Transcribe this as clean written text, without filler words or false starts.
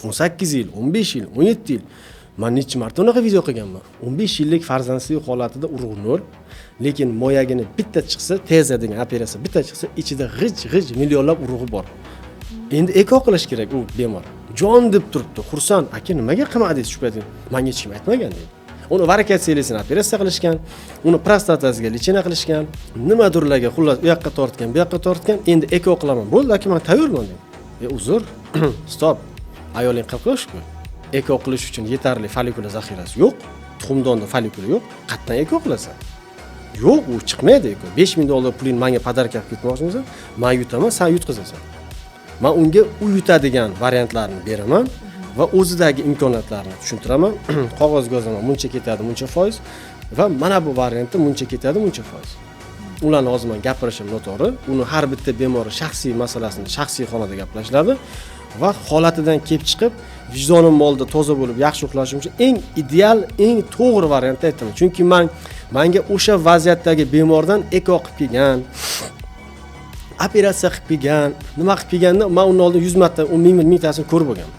18 yil, 15 yil, 17 yil. Man necha marta unaqa video qilganman. 15 yillik farzandsizlik holatida urug' nol, lekin moyagini bitta chiqsa, TESE degan operatsiya, bitta chiqsa, ichida g'ij g'ij millionlab urug'i bor. Endi ЭКО qilish kerak. U bemor jon deb turibdi, xursand: "Aka, nimaga qilmadingiz shu payt? Manga hech kim aytmagan", deydi. Uni варикоцеле sini operatsiya qilishgan, uni prostatasiga лечение qilishgan, nimadirlarga, xullas, u yoqqa tortgan, bu yoqqa tortgan. "Endi ЭКО qilaman, bo'ldi, aka, man tayyorman", deydi. "E, uzr, стоп, ayoling 40 yoshku, ЭКО qilish uchun yetarli follikula zaxirasi yo'q, tuxumdonda follikula yo'q, qayerdan ЭКО qilasan? Yo'q, u chiqmaydi ЭКО. 5000 dollar pulingni manga подарка qilib ketmoqchimisan? Man yutaman, san yutqazasan". Man unga u yutadigan variantlarni beraman va o'zidagi imkoniyatlarni tushuntiraman, qog'ozga yozaman: buncha ketadi, buncha foiz, va mana bu variantda buncha ketadi, buncha foiz. Ularni hozir man gapirishim noto'g'ri. Uni har bitta bemorni shaxsiy masalasini shaxsiy xonada gaplashiladi va holatidan kelib chiqib, vijdonim oldida toza bo'lib, yaxshi uxlashim uchun eng ideal, eng to'g'ri variantni aytaman, chunki manga o'sha vaziyatdagi bemordan ЭКО qilib kelgan, operatsiya qilib kelgan, nima qilib kelganda, man undan oldin 100 marta, ming mingtasini ko'rib bo'lganman.